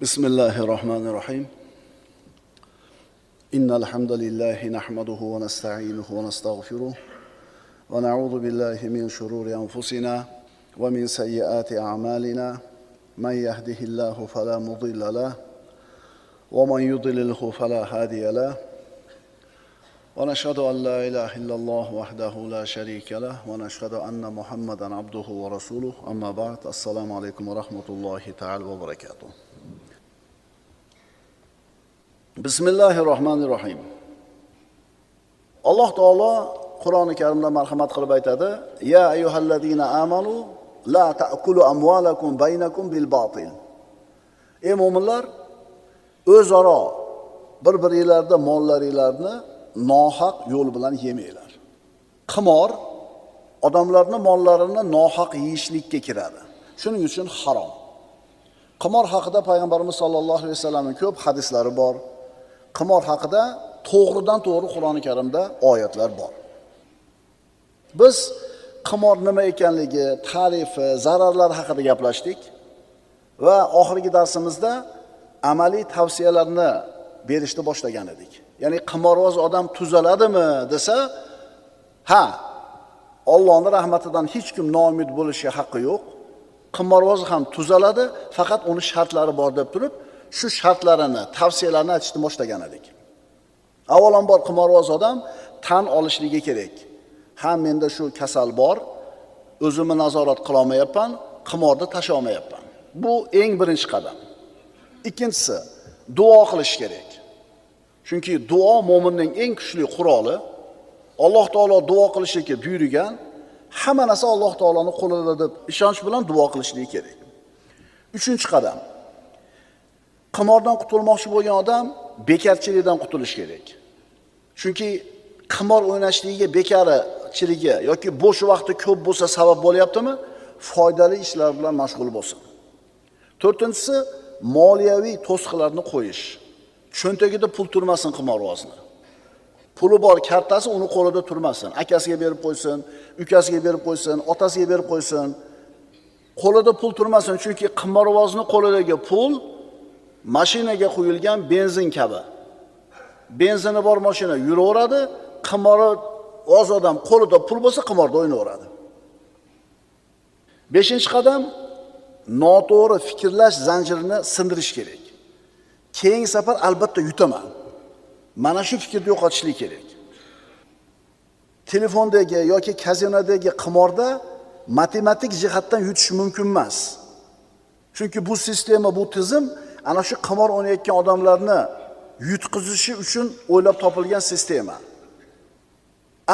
بسم الله الرحمن الرحيم. إن الحمد لله نحمده ونستعينه ونستغفره ونعوذ بالله من شرور أنفسنا ومن سيئات أعمالنا. من يهده الله فلا مضل له ومن يضلله فلا هادي له. ونشهد أن لا إله إلا الله وحده لا شريك له ونشهد أن محمدا عبده ورسوله. أما بعد، السلام عليكم ورحمة الله تعالى وبركاته. Bismillahirrohmanirrohim. Alloh taolo Qur'oni Karimda marhamat qilib aytadi: "Ya ayyuhallazina amanu la ta'kulu amwalakum baynakum bil batil." Ey mu'minlar, o'zaro bir-biringlarda mollaringlarni nohaq yo'l bilan yemanglar. Qimor odamlarning mollarini nohaq yeyishlikka kiradi. Shuning uchun harom. Qimor haqida payg'ambarimiz sollallohu alayhi vasallamning ko'p hadislari bor. Qimor haqida to'g'ridan to'g'ri Qur'oni Karimda oyatlar bor. Biz qimor nima ekanligi, ta'rifi, zararlari haqida gaplashdik va oxirgi darsimizda amaliy tavsiyalarni berishni boshlagan edik. Ya'ni qimorvoz odam tuzaladimi desa, ha, Allohning rahmatidan hech kim noumid bo'lishga haqqi yo'q. Qimorvoz ham tuzaladi, faqat uni shartlari bor deb turib, shu shartlarini, tavsiyalarini aytishni boshlagan edik. Avvalambor qimorvoz odam tan olishligi kerak. Ha, menda shu kasal bor, o'zimni nazorat qila olmayapman, qimorni tasha olmayapman. Bu eng birinchi qadam. Ikkinchisi, duo qilish kerak. Chunki duo mo'minning eng kuchli quroli. Alloh taolo duo qilishga buyurgan, hamma narsa Alloh taoloning qo'lida deb ishonch bilan duo qilishligi kerak. Uchinchi qadam. Qimordan qutulmoqchi bo'lgan odam bekarchilikdan qutulish kerak. Chunki qimor o'ynashligiga bekarchiligi yoki bo'sh vaqti ko'p bo'lsa sabab bo'lyaptimi? Foydali ishlar bilan mashg'ul bo'lsin. To'rtinchisi, moliyaviy to'siqlarni qo'yish. Cho'ntagida pul turmasin qimorvozni. Puli bor kartasi uni qo'lida turmasin. Akasiga berib qo'ysin, ukasiga berib qo'ysin, otasiga berib qo'ysin. Qo'lida pul turmasin, chunki qimorvozni qo'lidagi pul mashinaga quyilgan benzin kabi. Benzini bor mashina yuraveradi, qimorvoz odam qo'lida pul bo'lsa qimorda o'ynayveradi. Beshinchi qadam, noto'g'ri fikrlash zanjirini sindirish kerak. Keyingi safar albatta yutaman. Mana shu fikrni yo'qotishlik kerak. Telefondagi yoki kazinodagi qimorda matematik jihatdan yutish mumkin emas. Chunki bu sistema, bu tizim ana shu qimor o'ynayotgan odamlarni yutqizishi uchun o'ylab topilgan sistema.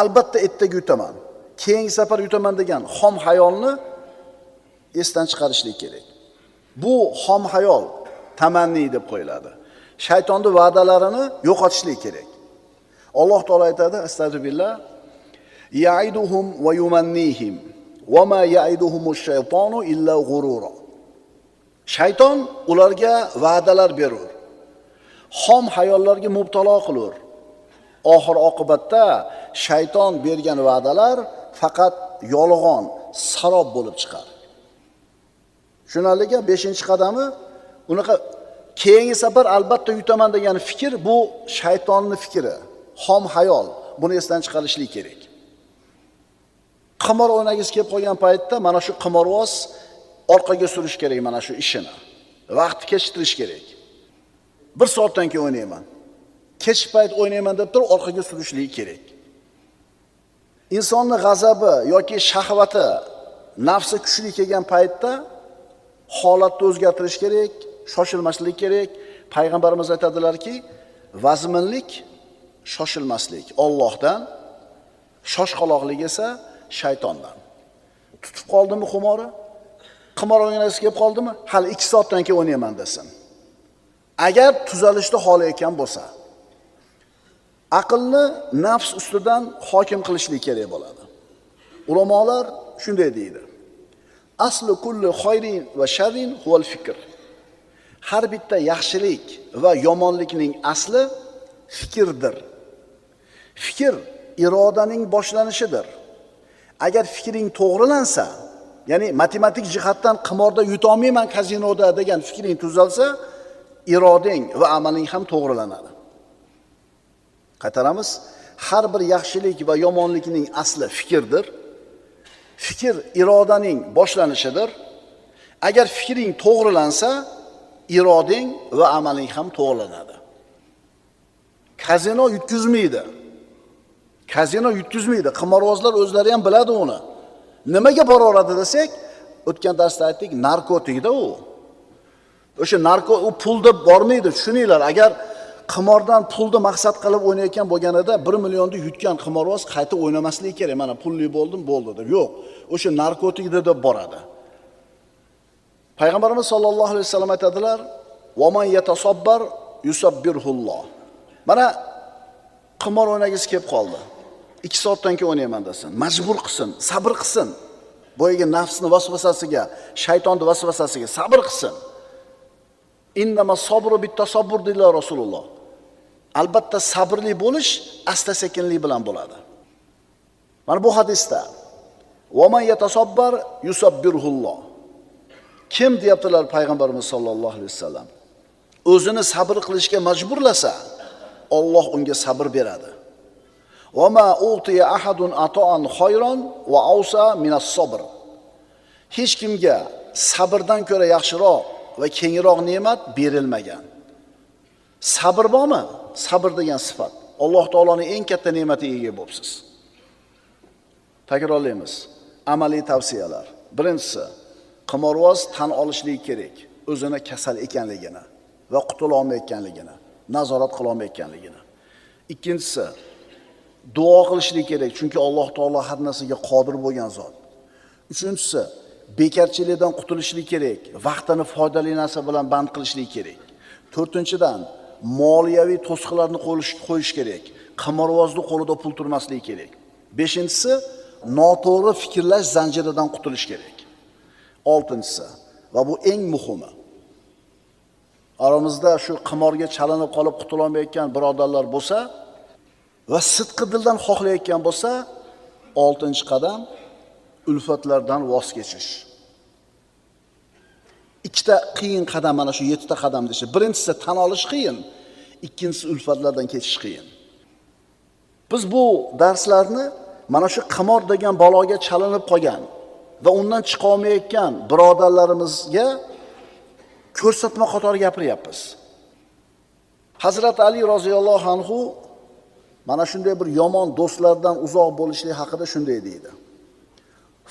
Albatta ertaga yutaman, keyingi safar yutaman degan xom xayolni esdan chiqarishlik kerak. Bu xom xayol tamanni deb qo'yiladi. Shaytonning va'dalarini yo'qotishlik kerak. Alloh taolo aytadi: "Astagfirullah, ya'iduhum va yumannihim va ma ya'iduhumush shaytonu illa g'urura." Shayton ularga va'dalar berur, xom xayollarga mubtalo qilur. Oxir oqibatda shayton bergan va'dalar faqat yolg'on, sarob bo'lib chiqar. Shunaliga 5-qadami unaqa keyingi safar albatta yutaman degan fikr bu shaytonning fikri, xom xayol. Buni esdan chiqarishlik kerak. Qimor o'ynagisi kelib qolgan paytda mana shu qimorvoz orqaga surish kerak mana shu ishini. Vaqtni kechiktirish kerak. 1 soatdan keyin o'ynayman, kech payt o'ynayman deb turib orqaga surishligi kerak. Insonning g'azabi yoki shahvati, nafsi kuchli kelgan paytda holatni o'zgartirish kerak, shoshilmaslik kerak. Payg'ambarimiz aytadilarki, vazminlik, shoshilmaslik Allohdan, shoshqaloqlik esa shaytondan. Tutib qoldimi xumori? Qimor o'ynagisi kelib qoldimi? Hali 2 soatdan keyin o'ynayman desin. Agar tuzalishni xohlayotgan bo'lsa, aqlni nafs ustidan hokim qilishlik kerak bo'ladi. Ulamolar shunday deydi: Aslu kulli khayrin va sharrin huval fikr. Har bitta yaxshilik va yomonlikning asli fikrdir. Fikr irodaning boshlanishidir. Agar fikring to'g'rilansa, ya'ni matematik jihatdan qimorda yuta olmayman kazinoda degan fikring tuzalsa, irodang va amaling ham to'g'rilanadi. Qaytaramiz, har bir yaxshilik va yomonlikning asli fikrdir. Fikr irodaning boshlanishidir. Agar fikring to'g'rilansa, irodang va amaling ham to'g'rilanadi. Kazino yutkizmaydi. Kazino yutkizmaydi. Qimorvozlar o'zlari ham biladi uni. Nimaga boraveradi desak, o'tgan darsda aytdik, narkotikda u. O'sha narko u pul deb bormaydi, tushuninglar. Agar qimordan pulni maqsad qilib o'ynayotgan bo'lganida 1 millionni yutgan qimorvoz qayta o'ynamasligi kerak. Mana pulli bo'ldim, bo'ldi deb. Yo'q, o'sha narkotikda deb boradi. Payg'ambarimiz sollallohu alayhi vasallam aytadilar: "Va man yatasabbar yusabbirhulloh." Mana qimor o'ynagisi kelib qoldi. 2 soatdan keyin o'ynayman desin, majbur qilsin, sabr qilsin. Boyagi nafsni vasvasasiga, shaytonning vasvasasiga sabr qilsin. Innama sabru bit-tasabbur dedilar Rasululloh. Albatta sabrli bo'lish asta-sekinlik bilan bo'ladi. Mana bu hadisda va man yatasabbar yusabbirhulloh. Kim deyaptilar payg'ambarimiz sollallohu alayhi vasallam? O'zini sabr qilishga majburlasa, Alloh unga sabr beradi. Va ma utiya ahadun ata'an khayran va awsa minas sabr. Hech kimga sabrdan ko'ra yaxshiroq va kengroq ne'mat berilmagan. Sabr bormi? Sabr degan sifat. Alloh taoloning eng katta ne'matiga ega bo'libsiz. Takrorlaymiz. Amaliy tavsiyalar. Birinchisi, qimorvoz tan olishligi kerak, o'zini kasal ekanligini va qutula olmayotganligini, nazorat qila olmayotganligini. Ikkinchisi, duo qilishlik kerak, chunki Alloh taolo har narsaga qodir bo'lgan zot. Uchinchisi, bekarchilikdan qutulishlik kerak, vaqtini foydali narsa bilan band qilishlik kerak. To'rtinchidan, moliyaviy to'siqlarni qo'yish kerak, qimorvozning qo'lida pul turmasligi kerak. Beshinchisi, noto'g'ri fikrlash zanjiridan qutulish kerak. Oltinchisi va bu eng muhimi, aramizda shu qimorga chalinib qolib qutula olmayotgan birodarlar bo'lsa va sidqi dildan xohlayotgan bo'lsa, 6-qadam ulfatlardan voz kechish. Ikkita qiyin qadam, mana shu 7 ta qadam deshi. Birinchisi tan olish qiyin, ikkinchisi ulfatlardan kechish qiyin. Biz bu darslarni mana shu qimor degan baloga chalinib qolgan va undan chiqa olmayotgan birodarlarimizga ko'rsatma qatori gapiryapmiz. Hazrat Ali roziyallohu anhu mana shunday bir yomon do'stlardan uzoq bo'lishlik haqida shunday deydi.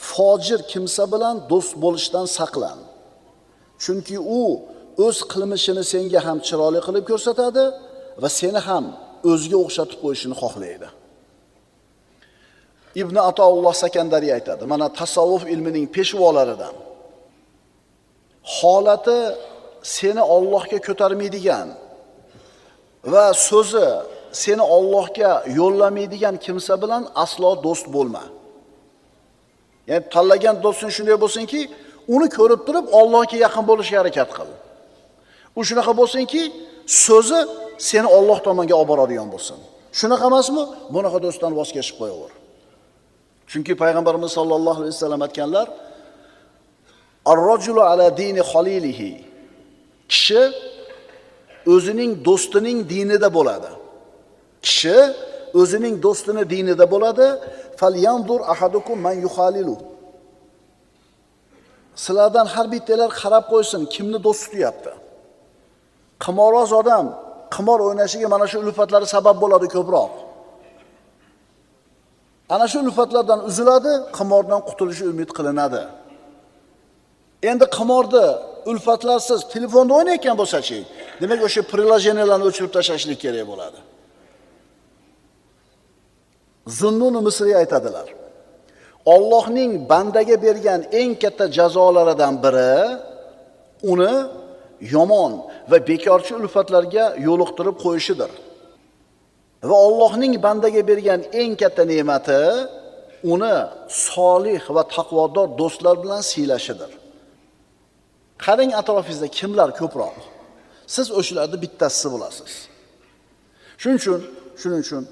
Fojir kimsa bilan do'st bo'lishdan saqlan. Chunki u o'z qilmishini senga ham chiroyli qilib ko'rsatadi va seni ham o'ziga o'xshatib qo'yishini xohlaydi. Ibn Ataulloh Sakandariy aytadi, mana tasavvuf ilmining peshvolaridan. Holati seni Allohga ko'tarmaydigan va so'zi seni Allohga yo'llamaydigan kimsa bilan aslo do'st bo'lma. Ya'ni tanlagan do'sting shunday bo'lsinki, uni ko'rib turib Allohga yaqin bo'lishga harakat qil. U shunaqa bo'lsinki, so'zi seni Alloh tomonga olib boradigan bo'lsin. Shunaqa emasmi? Bunaqa do'stdan voz kechib qo'yaver. Chunki payg'ambarimiz sollallohu alayhi vasallam aytganlar: "Ar-rajulu ala dini khalilihi." Kishi o'zining do'stining dinida bo'ladi. Kishi o'zining do'stini dinida bo'ladi. Falyanzur ahadukum man yukhalilu. Sizlardan har bittalar qarab qo'ysin, kimni do'st tutyapti. Qimorvoz odam qimor o'ynashiga mana shu ulfatlari sabab bo'ladi ko'proq. Ana shu ulfatlardan uziladi, qimordan qutulishi umid qilinadi. Endi qimorni ulfatlarsiz telefonda o'ynayotgan bo'lsa-chi, demak o'sha приложениyalarni o'chirib tashlashlik kerak bo'ladi. Zunnun Misriy aytadilar. Allohning bandaga bergan eng katta jazolaridan biri uni yomon va bekorchi ulfatlarga yo'liqtirib qo'yishidir. Va Allohning bandaga bergan eng katta ne'mati uni solih va taqvodor do'stlar bilan siylashidir. Qarang atrofingizda kimlar ko'proq. Siz o'shalarning bittasi bo'lasiz. Shuning uchun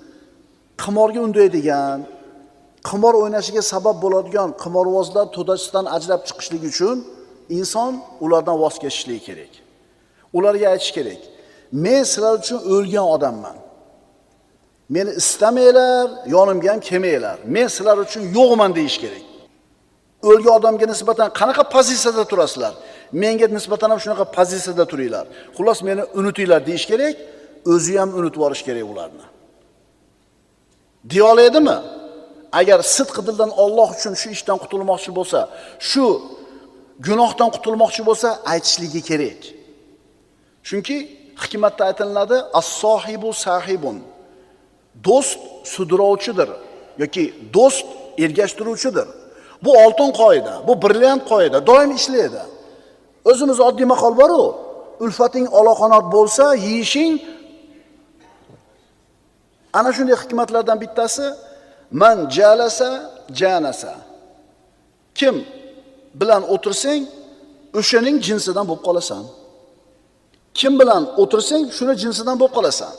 qimorga undaydigan, qimor o'ynashiga sabab bo'ladigan qimorvozlar to'dasidan ajrab chiqishlik uchun inson ulardan voz kechishligi kerak. Ularga aytish kerak. Men sizlar uchun o'lgan odamman. Meni istamanglar, yonimga ham kelmanglar. Men sizlar uchun yo'qman deyish kerak. O'lgan odamga nisbatan qanaqa pozitsiyada turasizlar? Menga nisbatan ham shunaqa pozitsiyada turinglar. Xullas meni unutinglar deyish kerak, o'zi ham unutib yuborish kerak ularni. Deya oladimi? Agar sidq dildan Alloh uchun shu ishdan qutulmoqchi bo'lsa, shu gunohdan qutulmoqchi bo'lsa, aytishligi kerak. Chunki hikmatda aytiladi, as-sohibu sahibun. Do'st sudurovchidir yoki do'st ergashtiruvchidir. Bu oltin qoida, bu brilliant qoida, doim ishlaydi. O'zimiz oddiy maqol bor-u, ulfating olaqanot bo'lsa, yeyishing. Ana shunday hikmatlardan bittasi man jalasa janasa. Kim bilan o'tirsang, o'shaning jinsidan bo'lib qolasan. Kim bilan o'tirsang, shuni jinsidan bo'lib qolasan.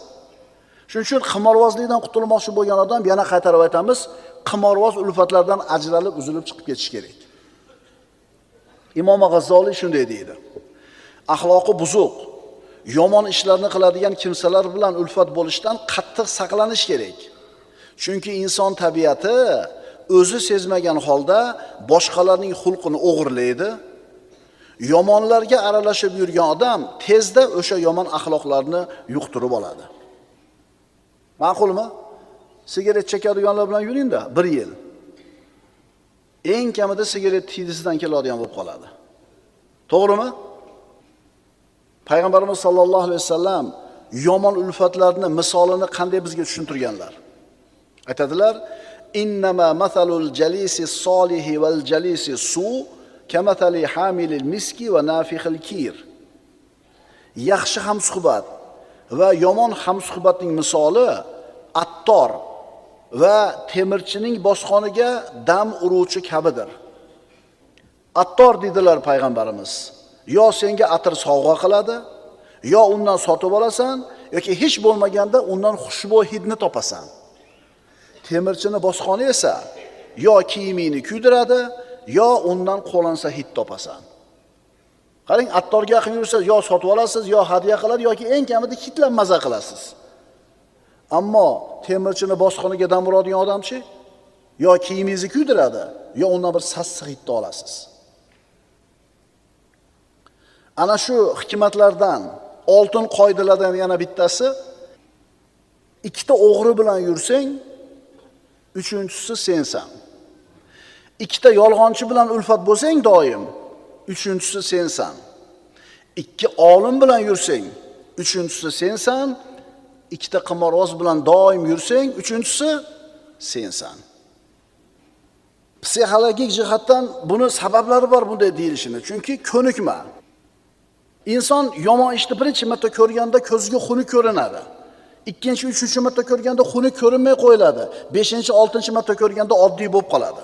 Shuning uchun qimorvozlikdan qutulmoqchi bo'lgan odam, yana qaytarib aytamiz, qimorvoz ulfatlardan ajralib, uzilib chiqib ketish kerak. Imom G'azzoliy shunday deydi. Axloqi buzuq, yomon ishlarni qiladigan kimsalar bilan ulfat bo'lishdan qattiq saqlanish kerak. Chunki inson tabiati o'zi sezmagan holda boshqalarning xulqini o'g'irlaydi. Yomonlarga aralashib yurgan odam tezda o'sha yomon axloqlarni yuqtirib oladi. Ma'qulmi? Sigaret chekadiganlar bilan yuring-da bir yil. Eng kamida sigaret hidisidan keladigan bo'lib qoladi. To'g'rimi? Payg'ambarimiz sollallohu alayhi vasallam yomon ulfatlarni misolini qanday bizga tushuntirganlar? Aytadilar: "Innama masalul jalisi solihi val jalisi su kamathali hamilil miski va nafihil kir." Yaxshi hamsuhbat va yomon hamsuhbatning misoli attor va temirchining bosqoniga dam uruvchi kabidir. Attor dedilar payg'ambarimiz, yo senga atir sovg'a qiladi, yo undan sotib olasan, yoki hech bo'lmaganda undan xushbo'y hidni topasan. Temirchini bosqoni esa yo kiyimingni kuydiradi, yo undan qo'lansa hid topasan. Qarang, attorga yaqin yursangiz yo sotib olasiz, yo hadya qiladi, yoki eng kamida hidlan maza qilasiz. Ammo temirchini bosqoniga dam uradigan odamchi yo kiyimingizni kuydiradi, yo undan bir sassiq hidni olasiz. Ana shu hikmatlardan, oltin qoidalardan yana bittasi, ikkita o'g'ri bilan yursang, uchinchisi sensan. Ikkita yolg'onchi bilan ulfat bo'lsang doim, uchinchisi sensan. Ikki olim bilan yursang, uchinchisi sensan. Ikkita qimorvoz bilan doim yursang, uchinchisi sensan. Psixologik jihatdan buni sabablari bor bunday deyilishini. Chunki ko'nikma. Inson yomon ishni birinchi marta ko'rganda ko'ziga xunuk ko'rinadi. Ikkinchi, uchinchi marta ko'rganda xunuk ko'rinmay qo'yiladi. Beshinchi, oltinchi marta ko'rganda oddiy bo'lib qoladi.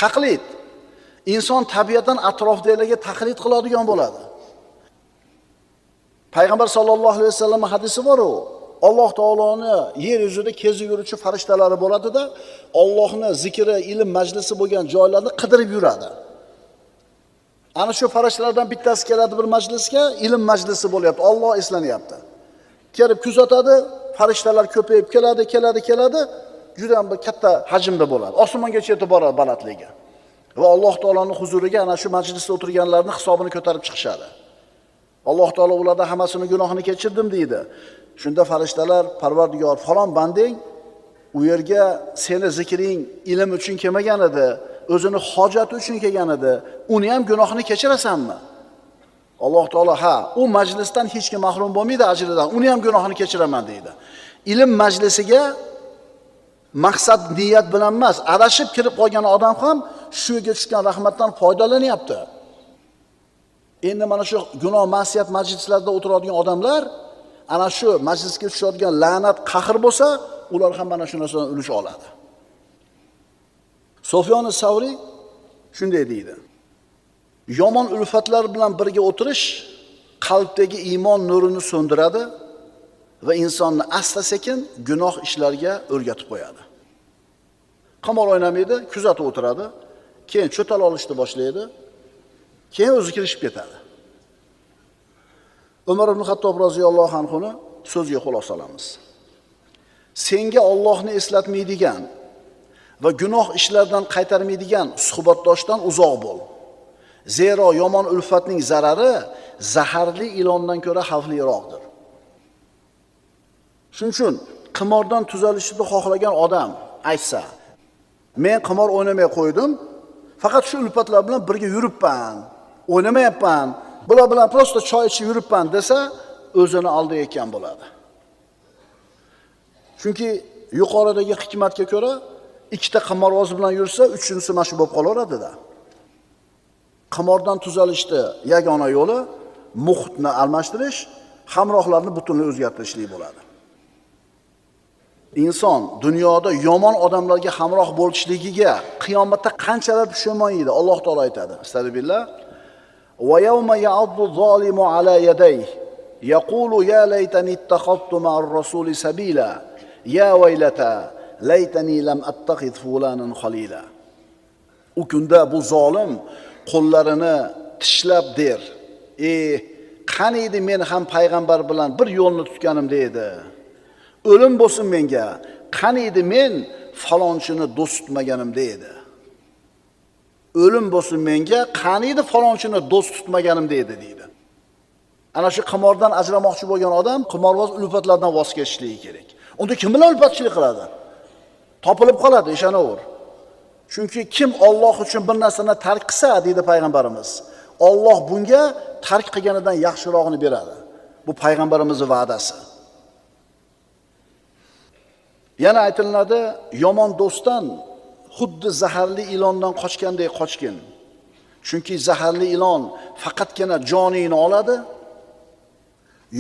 Taqlid. Inson tabiatan atrofdagilarga taqlid qiladigan bo'ladi. Payg'ambar sollallohu alayhi vasallam hadisi bor-u, Alloh taoloni yer yuzida kezib yuruvchi farishtalari bo'ladida, Allohni zikri, ilm majlisi bo'lgan joylarni qidirib yuradi. Ana shu farishtalardan bittasi keladi bir majlisga, ilm majlisi bo'lyapti, Alloh eslanyapti. Kelib kuzatadi, farishtalar ko'payib keladi, keladi, keladi, juda ham bir katta hajmda bo'ladi. Osmongacha yetib boradi balandligi. Va Alloh taoloning huzuriga ana shu majlisda o'tirganlarning hisobini ko'tarib chiqishadi. Alloh taolo ulardan hammasini gunohini kechirdim deydi. Shunda farishtalar, Parvardigor, falon banding u yerga seni zikring, ilm uchun kelmagan edi, o'zini hojati uchun kelgan edi. Uni ham gunohini kechirasanmi? Alloh taolo ha, u majlisdan hech kim mahrum bo'lmaydi ajridan, uni ham gunohini kechiraman deydi. Ilm majlisiga maqsad niyat bilan emas, adashib kirib qolgan odam ham shu yerga tushgan rahmatdan foydalanyapti. Endi mana shu gunoh ma'siyat majlislarida o'tiradigan odamlar ana shu majlisga tushadigan la'nat qahr bo'lsa, ular ham mana shu narsadan ulush oladi. Sufyon Savriy shunday deydi: yomon ulfatlar bilan birga o'tirish qalbdagi iymon nurini so'ndiradi va insonni asta-sekin gunoh ishlarga o'rgatib qo'yadi. Qimor o'ynamaydi, kuzatib o'tiradi, keyin cho'tal olishni boshlaydi, keyin o'zi kirishib ketadi. Umar ibn Xattob roziyallohu anhuni so'ziga xulosa olamiz. Senga Allohni eslatmaydigan va gunoh ishlardan qaytarmaydigan suhbatdoshdan uzoq bo'l. Zero yomon ulfatning zarari zaharli ilondan ko'ra xavfliroqdir. Shuning uchun qimordan tuzalishni xohlagan odam aytsa, men qimor o'ynamay qo'ydim, faqat shu ulfatlar bilan birga yuribman, o'ynamayapman, bular bilan prosta choy ichib yuribman desa, o'zini aldayotgan bo'ladi. Chunki yuqoridagi hikmatga ko'ra ikkita qimorvoz bilan yursa, uchinchisi mana shu bo'lib qolaveradi-da. Qimordan tuzalishni yagona yo'li muhitni almashtirish, hamrohlarni butunlay o'zgartirishlik bo'ladi. Inson dunyoda yomon odamlarga hamroh bo'lishligiga qiyomatda qanchalar pushaymon yeydi, Alloh taolo aytadi. Astagfirullah. Va yawma ya'addu zolimu ala yadayhi yaqulu ya laytani ittakhadtu ma'ar rasuli sabila ya waylata laytani lam attakhidh fulanan khalila. U kunda bu zolim qo'llarini tishlab der: qani edi men ham payg'ambar bilan bir yo'lni tutganimda edi. O'lim bo'lsin menga, qani edi men falonchini do'st tutmaganimda edi. O'lim bo'lsin menga, qani edi falonchini do'st tutmaganimda edi deydi. Ana shu qimordan ajramoqchi bo'lgan odam qimorboz ulfatlardan voz kechishligi kerak. Unda kim bilan ulfatchilik qiladi? Topilib qoladi, ishonaver. Chunki kim Alloh uchun bir narsani tark qilsa, deydi payg'ambarimiz, Alloh bunga tark qilganidan yaxshirog'ini beradi. Bu payg'ambarimizning va'dasi. Yana aytilinadi, yomon do'stdan xuddi zaharli ilondan qochgandek qochgin. Chunki zaharli ilon faqatgina joningni oladi.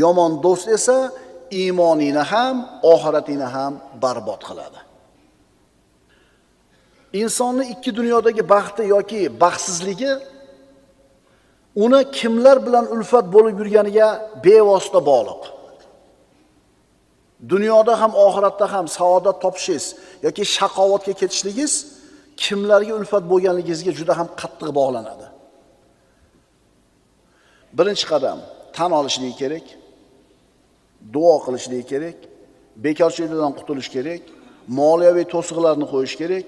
Yomon do'st esa iymoningni ham, oxiratingni ham barbod qiladi. Insonni ikki dunyodagi baxti yoki baxtsizligi uni kimlar bilan ulfat bo'lib yurganiga bevosita bog'liq. Dunyoda ham oxiratda ham saodat topishingiz yoki shaqovatga ketishligingiz kimlarga ulfat bo'lganligingizga juda ham qattiq bog'lanadi. Birinchi qadam tan olishligi kerak, duo qilishligi kerak, bekorchilikdan qutulish kerak, moliyaviy to'siqlarni qo'yish kerak,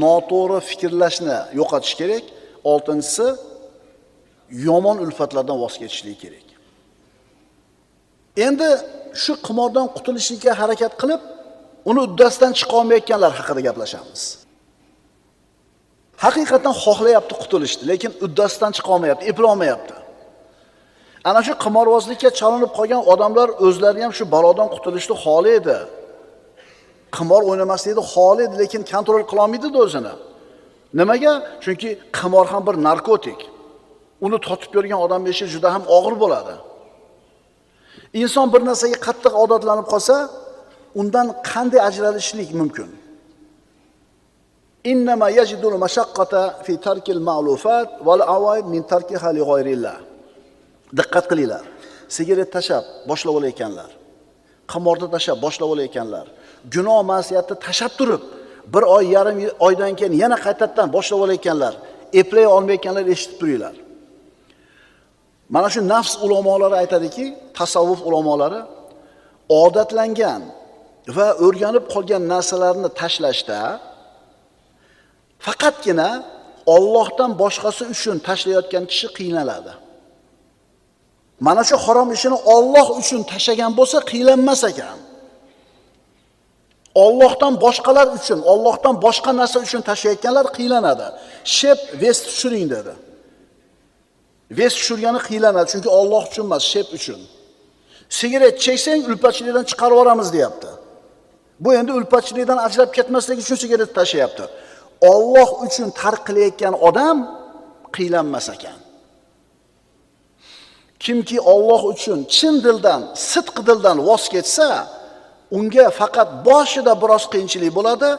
noto'g'ri fikrlashni yo'qotish kerak, oltinchisi yomon ulfatlardan voz kechishlik kerak. Endi shu qimordan qutulishga harakat qilib, uni uddasidan chiqa olmayotganlar haqida gaplashamiz. Haqiqatan xohlayapti qutulishni, lekin uddasidan chiqa olmayapti, eplay olmayapti. Ana shu qimorvozlikka chalinib qolgan odamlar o'zlari ham shu balodan qutulishni xohlaydi. Qimor o'ynamaslikni xohlaydi, lekin kontrol qila olmaydi o'zini. Nimaga? Chunki qimor ham bir narkotik. Uni totib ko'rgan odam ishi juda ham og'ir bo'ladi. Inson bir narsaga qattiq odatlanib qolsa, undan qanday ajralishlik mumkin? Innama yajidul mashaqqata fi tarkil ma'lufat wal awaid min tarkiha li ghayrillah. Diqqat qilinglar. Sigaret tashab boshlab olayotganlar, qimorni tashab boshlab olayotganlar, gunoh ma'siyatni tashab turib, bir oy, yarim oydan keyin yana qaytadan boshlab olayotganlar, eplay olmayotganlar eshitib turinglar. Mana shu nafs ulamolari aytadiki, tasavvuf ulamolari odatlangan va o'rganib qolgan narsalarni tashlashda faqatgina Allohdan boshqasi uchun tashlayotgan kishi qiynaladi. Mana shu harom ishini Alloh uchun tashlagan bo'lsa qiynalmas ekan. Allohdan boshqalar uchun, Allohdan boshqa narsa uchun tashlayotganlar qiylanadi. Shep vest tushiring dedi. Vest tushirgani qiylanadi, chunki Alloh uchun emas, shep uchun. Sigaret cheksang ulfatchilikdan chiqarib yuboramiz deyapti. Bu endi ulfatchilikdan ajrab ketmaslik uchun sigaret tashlayapti. Alloh uchun tark qilayotgan odam qiylanmas ekan. Kimki Alloh uchun chin dildan, sidq dildan voz kechsa, unga faqat boshida biroz qiyinchilik bo'ladi.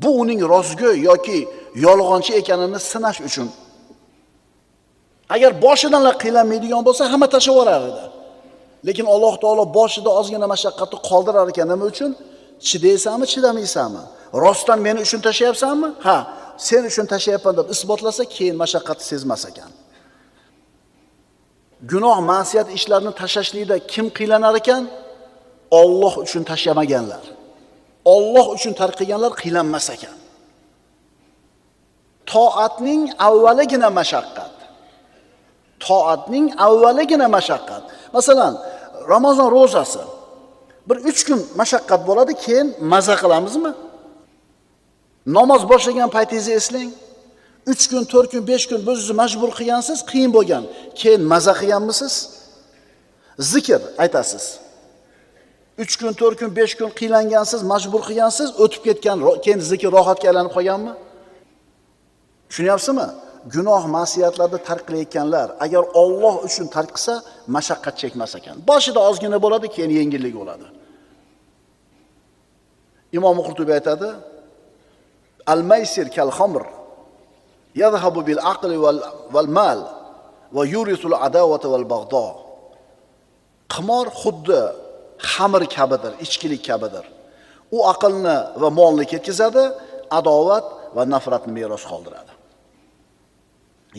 Bu uning rostgo'y yoki yolg'onchi ekanini sinash uchun. Agar boshidan qiylanmaydigan bo'lsa, hamma tashlab yuborar edi. Lekin Alloh taolo boshida ozgina mashaqqatni qoldirar ekan. Nima uchun? Chidaysanmi, chidamaysanmi? Rostdan meni uchun tashlayapsanmi? Ha, sen uchun tashlayapman deb isbotlasa, keyin mashaqqatni sezmas ekan. Gunoh, ma'siyat ishlarini tashlashlikda kim qiylanar ekan? Alloh uchun tashlamaganlar. Alloh uchun tark qilganlar qiylanmas ekan. Toatning avvaligina mashaqqat. Toatning avvaligina mashaqqat. Masalan, Ramazon ro'zasi bir 3 kun mashaqqat bo'ladi, keyin maza qilamizmi? Namoz boshlagan paytingizni eslang. 3 kun, 4 kun, 5 kun o'zingizni majbur qilgansiz, qiyin bo'lgan. Keyin maza qilganmisiz? Zikr aytasiz. 3 kun, 4 kun, 5 kun qiylangansiz, majbur qilgansiz, o'tib ketgan, keyin zikr rohatga aylanib qolganmi? Tushunyapsizmi? Gunoh, ma'siyatlarni tark qilayotganlar agar Alloh uchun tark qilsa, mashaqqat chekmas ekan. Boshida ozgina bo'ladi, keyin yengillik bo'ladi. Imom Qurtubiy aytadi: Al-maysir kal khamr yadhhabu bil aqli wal mal va yurisul adawata wal bag'do. Qimor xuddi xamir kabidir, ichkilik kabidir. U aqlni va molni ketkazadi, adovat va nafratni meros qoldiradi.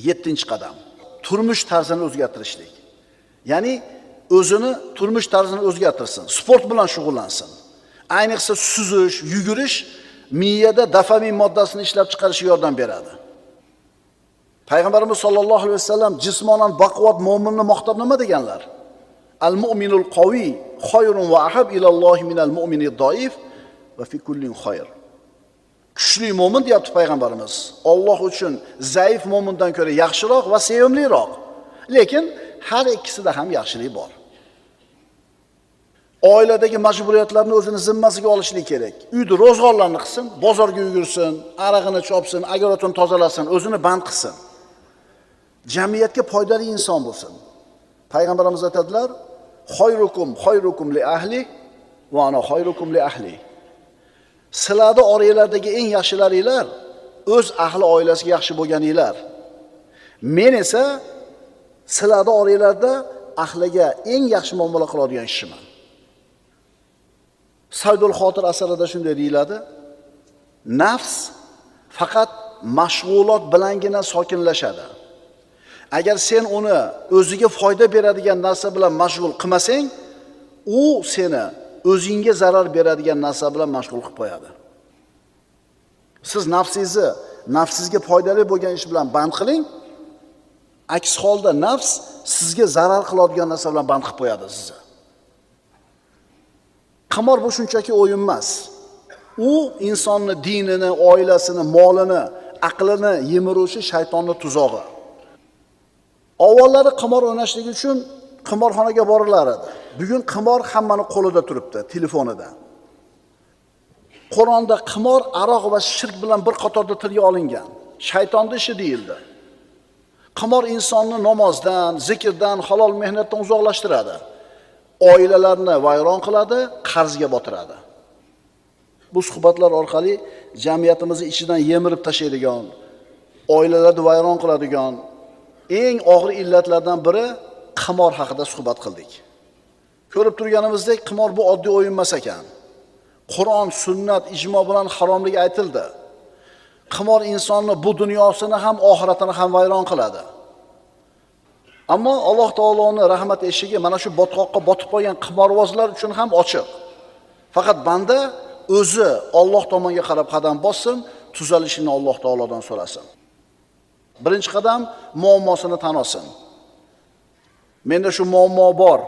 7-qadam. Turmush tarzini o'zgartirishlik. Ya'ni o'zini turmush tarzini o'zgartirsin, sport bilan shug'ullansin. Ayniqsa suzish, yugurish miyada dopamin moddasini ishlab chiqarishga yordam beradi. Payg'ambarimiz sollallohu alayhi vasallam jismonan baquvvat mo'minni maqtab nima deganlar? Al-mu'minul qaviy khayrun va ahab ilallohi minal mu'minid doif va fi kullin khayr. Kuchli mo'min deyapti payg'ambarimiz. Alloh uchun zaif mo'mindan ko'ra yaxshiroq va sevimliroq. Lekin har ikkisida ham yaxshilik bor. Oiladagi majburiyatlarni o'zini zimmasiga olishlik kerak. Uyda ro'zg'orlarni qilsin, bozorga yugursin, arag'ini chopsin, agarotini tozalasin, o'zini band qilsin. Jamiyatga foydali inson bo'lsin. Payg'ambarimiz aytadilar: "Xayrukum xayrukum li ahli va ana xayrukum li ahli." Sizlarda oranglardagi eng yaxshilaringlar o'z ahli oilasiga yaxshi bo'lganinglar. Men esa sizlarda oranglarda ahliga eng yaxshi muomala qiladigan kishiman. Saydul Xotir asarida shunday deyiladi: nafs faqat mashg'ulot bilangina sokinlashadi. Agar sen uni o'ziga foyda beradigan narsa bilan mashg'ul qilmasang, u seni o'zingga zarar beradigan narsa bilan mashg'ul qilib qo'yadi. Siz nafsingizni nafsingizga foydali bo'lgan ish bilan band qiling. Aks holda nafs sizga zarar qiladigan narsa bilan band qilib qo'yadi sizni. Qimor bu shunchaki o'yin emas. U insonni dinini, oilasini, molini, aqlini yemiruvchi shaytonning tuzog'i. Avvallari qimor o'ynashlik uchun qimorxonaga borilar edi. Bugun qimor hammaning qo'lida turibdi, telefonida. Qur'onda qimor, aroq va shirk bilan bir qatorda tilga olingan. Shaytonning ishi deyildi. Qimor insonni namozdan, zikrdan, halol mehnatdan uzoqlashtiradi. Oilalarni vayron qiladi, qarzga botiradi. Bu suhbatlar orqali jamiyatimizni ichidan yemirib tashlaydigan, oilalarni vayron qiladigan eng og'ir illatlardan biri qimor haqida suhbat qildik. Ko'rib turganimizdek, qimor bu oddiy o'yin emas ekan. Qur'on, sunnat, ijmo bilan haromligi aytildi. Qimor insonni bu dunyosini ham, oxiratini ham vayron qiladi. Ammo Alloh taoloning rahmat eshigi mana shu botqoqqa botib qolgan qimorvozlar uchun ham ochiq. Faqat banda o'zi Alloh tomonga qarab qadam bossin, tuzalishini Alloh taolodan so'rasin. Birinchi qadam muammosini tan olsin. Menda shu muammo bor,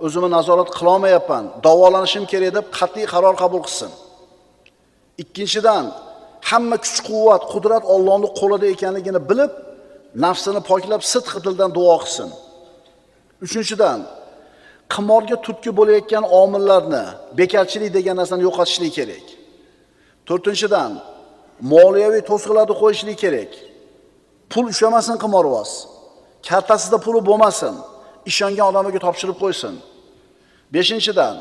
o'zimni nazorat qila olmayapman, davolanishim kerak deb qat'iy qaror qabul qilsin. Ikkinchidan, hamma kuch-quvvat, qudrat Allohning qo'lida ekanligini bilib, nafsini poklab sidqi dildan duo qilsin. Uchinchidan, qimorga turtki bo'layotgan omillarni, bekarchilik degan narsani yo'qotishlik kerak. To'rtinchidan, moliyaviy to'siqlarni qo'yishlik kerak. Pul ushlamasin qimorvoz. Kartasida puli bo'lmasin, ishongan odamiga topshirib qo'ysin. Beshinchidan,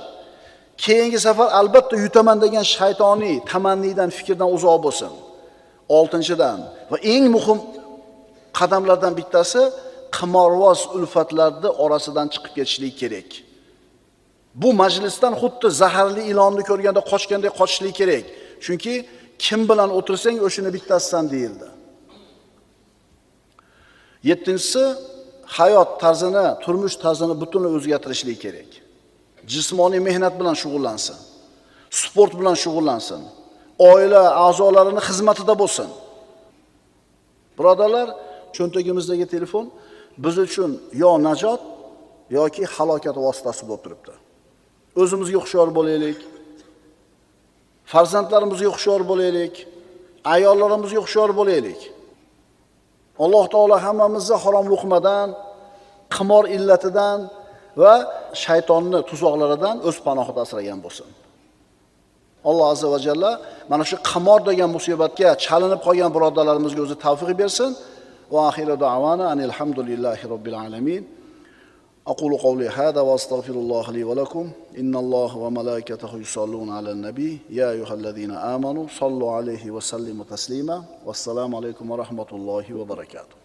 keyingi safar albatta yutaman degan shaytoniy tamannidan, fikrdan uzoq bo'lsin. Oltinchidan va eng muhim qadamlardan bittasi qimorvoz ulfatlarni orasidan chiqib ketishlik kerak. Bu majlisdan xuddi zaharli ilonni ko'rganda qochgandek qochishlik kerak. Chunki kim bilan o'tirsang o'shini bittasisan deyildi. Yettinchisi, hayot tarzini, turmush tarzini butunlay o'zgartirishlik kerak. Jismoniy mehnat bilan shug'ullansin. Sport bilan shug'ullansin. Oila a'zolarini xizmatida bo'lsin. Birodarlar, cho'ntagimizdagi telefon biz uchun yo najot yoki halokat vositasi bo'lib turibdi. O'zimizga hushyor bo'laylik. Farzandlarimizga hushyor bo'laylik. Ayollarimizga hushyor bo'laylik. Alloh taolo hammamizni harom luqmadan, qimor illatidan va shaytonni tuzoqlaridan o'z panohida asragan bo'lsin. Alloh azza va jalla mana shu qimor degan musibatga chalinib qolgan birodarlarimizga o'zi tavfiq bersin. Va axiru da'vana anil hamdulillahi robbil alamin. أقول قولي هذا وأستغفر الله لي ولكم إن الله وملائكته يصلون على النبي يا أيها الذين آمنوا صلوا عليه وسلموا تسليما والسلام عليكم ورحمة الله وبركاته.